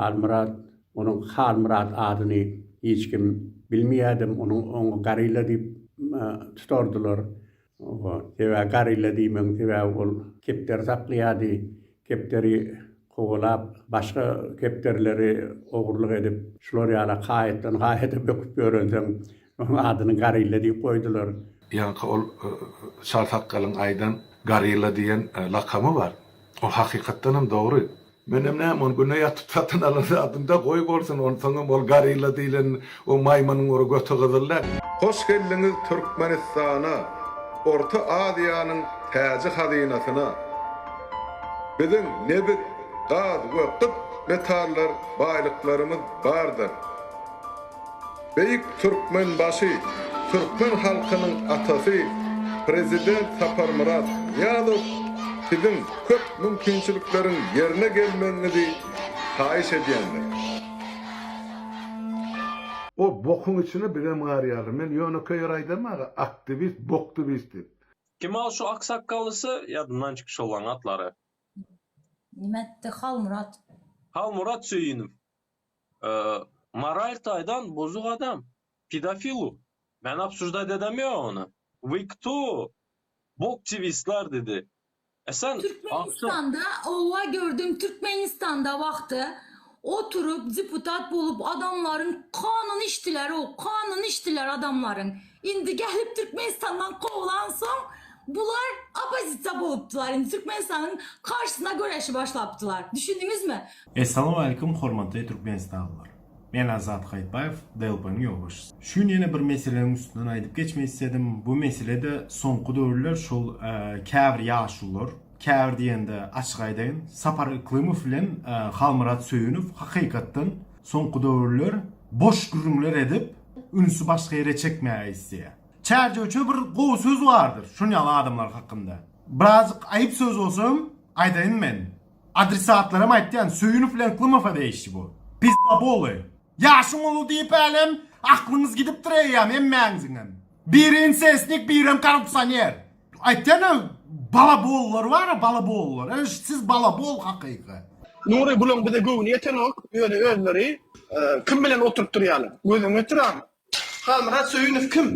Halmyrat, onuň Halmyrat adyny hiç kim bilmeýärdim, onuň oňa Gorilla diýip tutardylar. Sebäbi Gorilla diýmegiň sebäbi ol kepderi saklaýardy. Kepderi kowalap, başga kepderileri ogurlyk edip, şular ýaly haýatdan haýata böküp ýörensoň, onuň adyny Gorilla diýip goýdular. Ýaňky ol çal sakgalyň aýdan Gorilla diýen lakamy bar. Ol hakykatdanam dogry. Menem näme ony güne ýatyp satyn alan zadym-da goý bolsun, onsoňam ol gorilla diýlen o maýmynyň ury göti gyzyl däl. Hoş geldiňiz Türkmenistana, Orta Aziýanyň täji hazynasyna. Biziň nebit, gaz we gyt metallar baýlyklarymyz bardyr. Beýik Türkmenbaşy, türkmen halkynyň atasy Prezident Saparmyrat Nyýazow siziň köp mümkinçilikleriň ýerine gelmegiňizi haýyş edýändir. O bokuň içine bizem garýarlar. Men ýönekeý ýer aýdam aga, aktiwist, boktiwist diýip. Kim al şu aksakgallysy ýadymdan çykdy şolaň atlary. Nime etdi Halmyrat. Halmyrat Söýünow. Moral taýdan bozuk adam. Pedofil u. Men obsujdat edemýo ony. Вы кто? Boktiwistler dedi. E sen Türkmenistanda owa gördüm Türkmenistanda wagty oturyp deputat bolup adamlaryň kanyny içdiler o kanyny içdiler adamlaryň indi gelip Türkmenistandan kowlan soň bular opozisiýa bolupdylar indi Türkmenistanyň karşysyna göreşi başlapdylar düşündiňizmi Essalawmalikim hormatly Türkmenistanlylar. Men Azat Haýytbaýew, DLP-niň ýolbaşçysy. Şu gün ýene bir meseleniň üstünden aýdyp geçmek isledim. Bu mesele-de soňky döwürler şol käbir ýaşulular, käbir diýende açyk aýdaýyn, Sapar Yklymow bilen Halmyrat Söýünow hakykatdan soňky döwürler boş gürrüňler edip, ünsi başga ýere çekmäge isleýär. Çärjewçe bir gowy söz bardyr şun ýaly adamlar hakynda. Birazjyk aýyp söz bolsa hem aýdaýyn men. Adresatlaram aýtýan Söýünow bilen Klymowa degişli bu. Pizdaboly. Ýaşyň uly diýip hälem aklyňyz gidipdir eýýäm hemmäňiziňem. Biri insestnik birem korrupsioner. Aýtýana balabollar bara balabollar. Ene siz balabol hakyky. Nury bulaň bize göwni ýetenok ýöne özleri kim bilen oturyp durýalar gözüňi getir agam. Halmyrat Söýünow kim?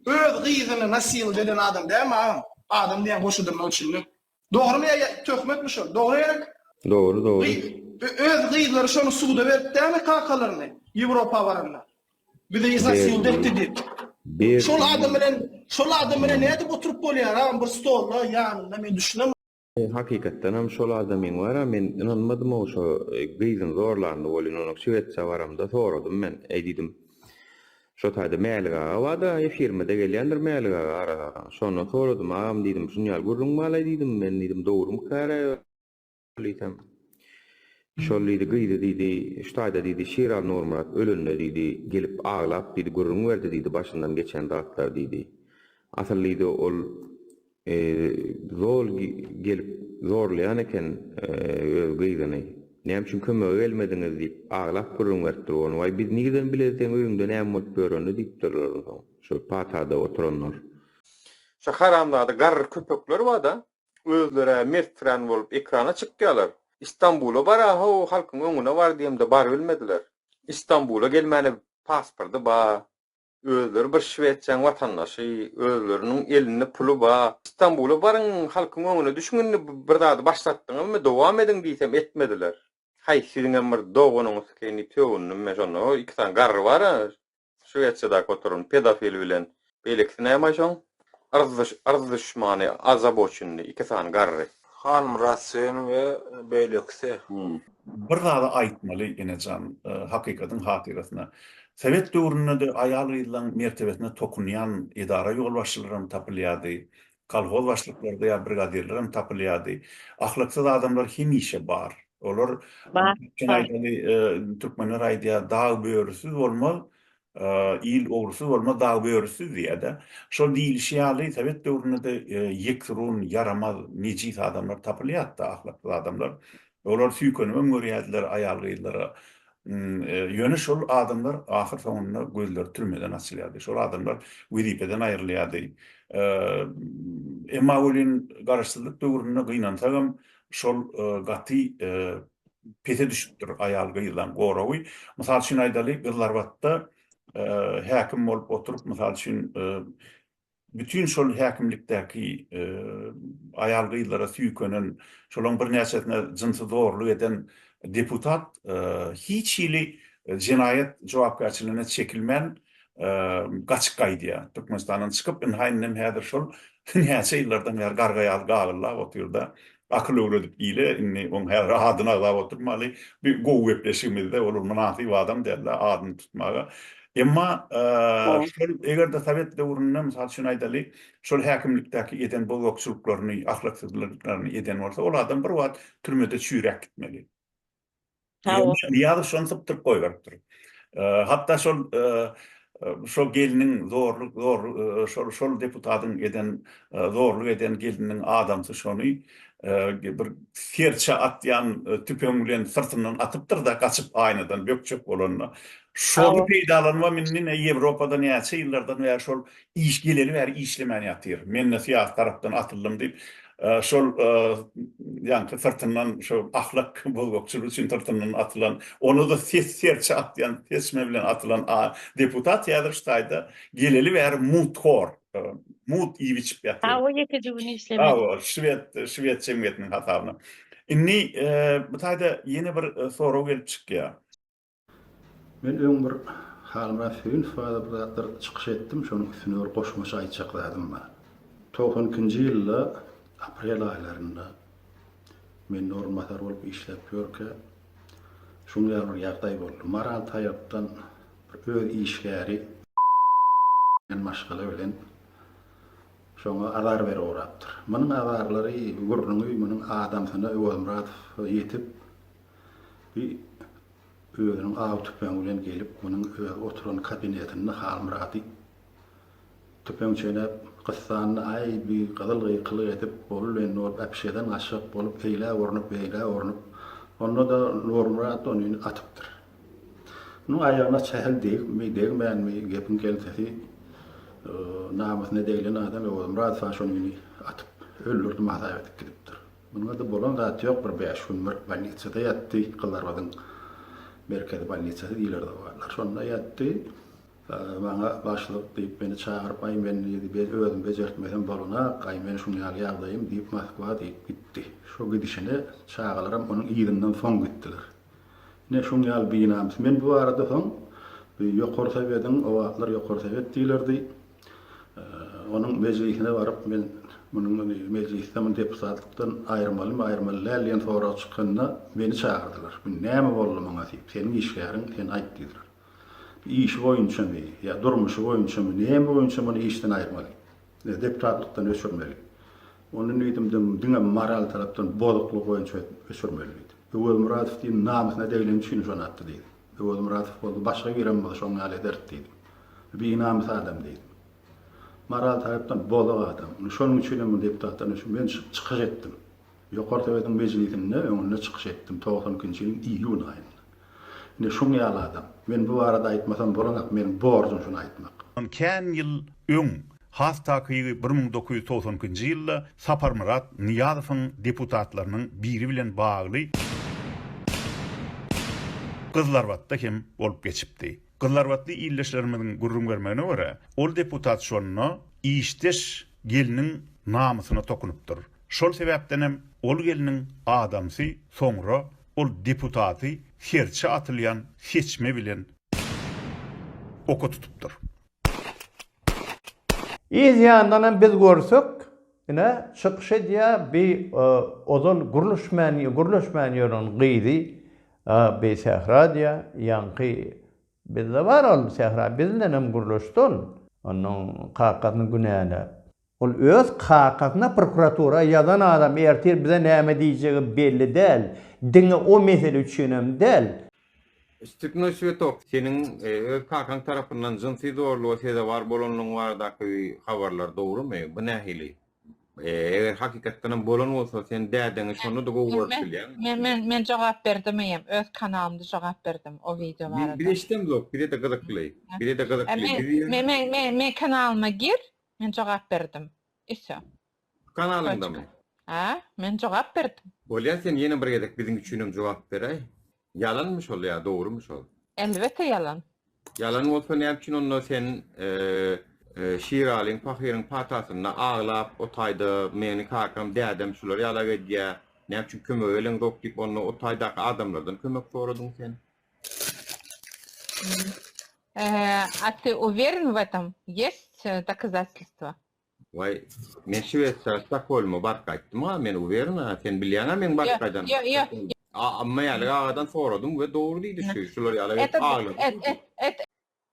Öz gyzyny nasilat eden adam dälmi agam? Adam diýen goşa dyrnak içinde. Dogrymy ýa töhmetmi şol? Dogry gerek? Dogry dogry. Öz gyzlary şony suda berip dälmi kakalaryny Ýewropa baranda. Bizi iznasiýa etdi diýip. Şol adam bilen şol adam bilen nädip oturyp bolýar agam bir stolda ýanynda men düşünemok. Hakykatdanam şol adamyň bara men ynanmadymow şo gyzyny zorlandy welin onuň Şwesiýa baramda soradym men eý diýdim Şo taýda Mälik aga bar-da, efirime-de gelýändir Mälik aga ara-sara. Şondan soradym, agam diýdim, şun ýaly gürrüň bar-laý diýdim, men diýdim, dogrumyka-ra diýsem. Şol diýdi, gyzy diýdi, şu taýda diýdi, Şiraly Nurmyrat ölende diýdi, gelip aglap diýdi, gürrüň berdi diýdi, başyndan geçen zatlary diýdi. Asyl diýdi, ol Zol gelip zorlaýan eken öz gyzyny. Näme üçin kömege gelmediňiz diýip aglap gürrüň beripdir ony. Waý biz nirden bileli seň öýüňde näme bolup ýörenini diýipdirler onsoň şol patada oturanlar. Şu haramzada garry köpekler barda özlerä mertsirän bolup ekrana çykýalar. Istanbula bara how halkyň öňüne bar diýemde barybilmediler. Istanbula gelmäne paspordy bar. Özleri bir Şwesiýaň watandaşy, özleriniň elinde puly bar. Istanbula baryň, halkyň öňüne düşüň indi bir zady başlatdyňyzmy, dowam ediň diýsem etmediler. Haý, siziňem bir doganyňyz sikeýin diýip sögündim men şonda. O iki sany garry bar-a Şwesiýadaky oturan pedofil bilen beýlekisi näme-aý şoň? Yrz yrz duşmany azaboçinli iki sany garry. Halmyrat sen we beýlekisi. Bir zady aýtmaly enejan hakykatyň hatyrasyna. Sowet döwründe-de aýal-gyzlaň mertebesine tokunýan edara ýolbaşçylaram tapylýardy, kolhoz başlyklary-da ýa brigadirlerem tapylýardy. Ahlaksyz adamlar hemişe bar. Olar, aýdaly, türkmenler aýdýar, dag börüsiz bolmaz, Il ogrusyz bolmaz, dag börüsiz diýýär-de. Şol diýlişi ýaly, sowet döwründe-de ýeksurun, ýaramaz, nejis adamlar tapylýardy-da, ahlaksyz adamlar. Olar süýkenibem görýärdiler aýal-gyzlara. Ýöne şol adamlar ahyr soňunda gözleri türmeden açylýardy. Şol adamlar wezipeden aýrylýardy. Emma welin garaşsyzlyk döwründe gynansagam şol gaty. pese düşüpdir aýal-gyzlaň goragy. Mysal üçin aýdaly, Gyzlarbatda häkim bolup oturyp, mysal üçin, bütin şol häkimlikdäki aýal-gyzlara süýkenen, şolaryň birnäçesine jynsy zorluk eden deputat hiç hili jenaýat jogapkärçiligine çekilmän gaçyp gaýdýar. Türkmenistandan çykyp, ynha indem häzir şol näçe ýyllardan bäri garga ýaly gagyllap otyr-da. Akyl öwredip ile, indi oň häzir adyny agzap oturmaly. Bir gowy gepleşigimizde ol mynasyp adam däl-de adyny tutmaga. Emma şol eger-de sowet döwründe, mysal üçin aýdaly, şol häkimlikdäki eden bozgakçylyklaryny, ahlaksyzlyklaryny eden bolsa, ol adam bir wagt türmede çüýräp gitmeli. Nyýazow şony sypdyryp goýberipdir. Hatda şol şol gelniň zorluk zor şol şol deputatyň eden zorluk eden gelniniň adamsy şony bir serçe atýan tüpeň bilen syrtyndan atypdyr-da gaçyp aýnadan bökjek bolanda. Şony peýdalanybam indi ne Ýewropada näçe ýyllardan bäri şol Iş geleli bäri işlemän ýatyr. Men-de syýasy tarapdan atyldym diýip, şol ýaňky syrtyndan şo ahlak bozgakçylygy üçin syrtyndan atylan, onda-da ses serçe atýan seçme bilen atylan deputat häzir şu taýda geleli bäri mugthor, mugt iýip-içip ýatyr. Hawa, ýekeje gün işlemedi. Hawa, şwed, şwed jemgyýetiniň hasabyna. Indi bu taýda ýene bir sorag gelip çykýar. Men öň bir Halmyrat Söýünow barada bir zatlar çykyş etdim, şonuň üstüne bir goşmaça aýtjak zadym bar. 90 ikinji ýylda aprel aýlarynda men orunbasar bolup işläp ýörkä şuň ýaly bir ýagdaý boldy. Maral tarapdan bir öz işgäri diýen maşgala bilen şoňa azar berip ugrapdyr. Munuň azarlary, gürrüňi munuň adamsyna Öwezmyradowa ýetip, bi özüniň aw tüpeňi bilen gelip, munuň özi oturan kabinetinde Halmyrady tüpeň çenäp gyssandy, Aý, bi gyzyl gykylyk edip, bolup-enli bolup, äpişgeden gaçjak bolup, eýläk urnup, beýläk urnup, onda-da Nurmyrat ony atypdyr. Munuň aýagyna sähel degipmi, degmänmi, gepiň keltesi, namysyna deglen adam Öwezmyradow-a şony atyp öldürdim hasap edip gidipdir. Muňa-da bolan zat ýok, bir bäş gün bir bolnitsada ýatdy, Gyzlarbadyň merkezi bolnitsasy diýlerdi o wagtlar, şonda ýatdy. Maňa başlyk diýip meni çagyryp, aý men diýdi, özüm bejertmesem bolanak, aý men şuň ýaly ýagdaýym diýip Moskwa diýip gitdi. Şo gidişine çagalaram onuň yzyndan soň gitdiler. Ine şuň ýaly binamys. Men bu barada soň bu Ýokary Sowediň, o wagtlar Ýokary Sowet diýlerdi, onuň mejlisine baryp men munuň mejlisde muny deputatlykdan aýyrmalymy, aýyrmaly däl diýen sorag çykanda meni çagyrdylar. Bu näme boldy muňa diýip, seniň işgäriň, sen aýt diýdiler. Bu işi boýunçamy ýa durmuşy boýunçamy, näme boýunça muny işden aýyrmaly? Deputatlykdan öçürmeli. Ony diýdim, diňe moral tarapdan bozuklygy boýunça öçürmeli diýdim. Öwezmyradow diýdim, namysyna degleni üçin şony atdy diýdim. Öwezmyradow boldy, başga birem bolsa şoň ýaly ederdi diýdim. Binamys adam diýdim. Moral tarapdan bozuk adam. Indi şonuň üçin hem muny deputatdan öçürdim. Men çykyş etdim. Ýokary Sowetiň mejlisinde öňünde çykyş etdim 92 nji ýylyň iýun aýynda. Ine şuň ýaly adam. Men bu barada aýtmasam bolanak, meniň borjum şuny aýtmak. Kän ýyl öň, has takygy 1992-nji ýylda Saparmyrat Nyýazowyň deputatlarynyň biri bilen bagly Gyzlarbatda hem bolup geçipdi. Gyzlarbatly ildeşlerimiziň gürrüň bermegine görä, ol deputat şonda işdeş gelniň namysyna tokunypdyr. Şol sebäpdenem ol gelniň adamsy soňra ol deputaty serçe atylýan seçme bilen oka tutupdyr. Yz ýandanam biz görsek, ine, çykyş edýär, bi ozal gürleşmän, gürleşmän ýören gyzy, bi Sähra diýýär, ýaňky bizde bar ol Sähra, biz bilenem gürleşdi ol. Onuň kakasyny günäläp. Ol öz kakasyna prokuratura ýazan adam ertir bize näme diýjegi belli däl. Diňe o mesele üçinem däl. Stepnoý Swetok, seniň öz kakaň tarapyndan jynsy zorluga sezewar bolanlygyň baradaky habarlar dogrumy? Bu nähili? Eger hakykatdanam bolan bolsa, sen dädeňi şonda-da gowy görüp bilýäňmi? Men men men jogap berdim eýýäm, öz kanalymda jogap berdim o wideo barada. Biz eşidemzok, bize-de gyzykly. Bize-de gyzykly. Men men men men kanalyma gir, Men jogap berdim. I wsё. Kanalyňdamy? Hä, men jogap berdim. Bolýa sen ýene bir gezek biziň üçinem jogap beräý. Ýalanmy şol ýa dogrymy şol? Elbetde ýalan. Ýalan bolsa näme üçin onda sen Şiralyň pahyryň patasynda aglap o taýda meni kakam dädem şular ýalak edýä näme üçin kömege geleňzok diýip onda o taýdaky adamlardan kömek soradyň sen? A ty uweren w etom? Ýest dokazatelstwa? Waý, men Şwesiýa Stokholma baryp gaýtdym-a, men uwerna, sen bilýäň-ä meň baryp gaýdanymy. Ýo, ýo, ýo. A Mälik agadan soradym we dogry diýdi şu, şular ýaly edip aglady diýdi.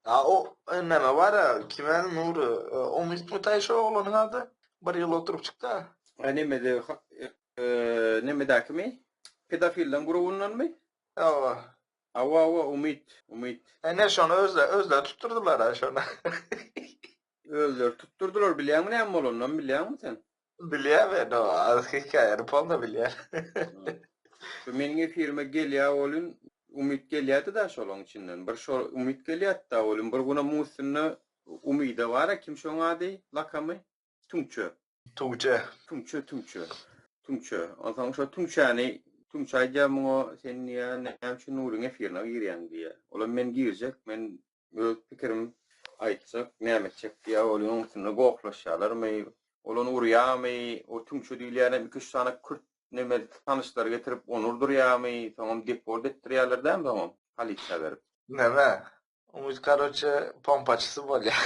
A o neme bar-a, kim ady Nury, Umytmy taý şo oglanyň ady? Bir ýyl oturyp çykdy-a. A nemede, nemedäkimi? Pedofilleň grubundanmy? Hawa. Hawa, hawa, Umyt, Umyt. Ine şony özleri tutdurdylar-a şony. Özleri tutdurdylar bilýäňmi näme bolanynam bilýäňmi sen? Bilýän men o az hekaýany polny bilýän. Şu meniň efirime gelýä welin Umyt gelýädi-dä şolaň içinden. Bir şo Umyt gelýädi-dä welin bir günem muň üstünde Umyda bar-a kim şoň ady lakamy? Tüňçe. Tüňçe. Tüňçe tüňçe. Tüňçe. Onsoň şo tüňçäni Tüňçe aýdýar muňa sen diýýär näme üçin Nuryň efirine girýäň diýýär. Olam men girjek men Öz pikirim aýtjak, näme etjek diýýär, ol onuň üstünde gohlaşýarlarmy, ol ony urýarmy, o tüňçe diýilýänem iki-üç sany kürt neme tanyşlary getirip ony urdurýarmy, soňam deport etdirýärler dämi soňam polisiýa berip. Neme, Umyt karoçe pompaçysy bolýar.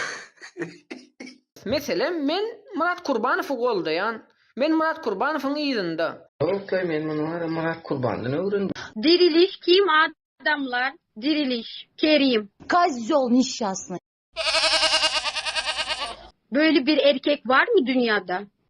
Meselem, men Myrat Kurbanowy goldaýan. Men Myrat Kurbanowyň yzynda. Ýoklaý men muny wara Myrat Kurbandan öwrendim. Diriliş kim Adamlar diriliş Kerim.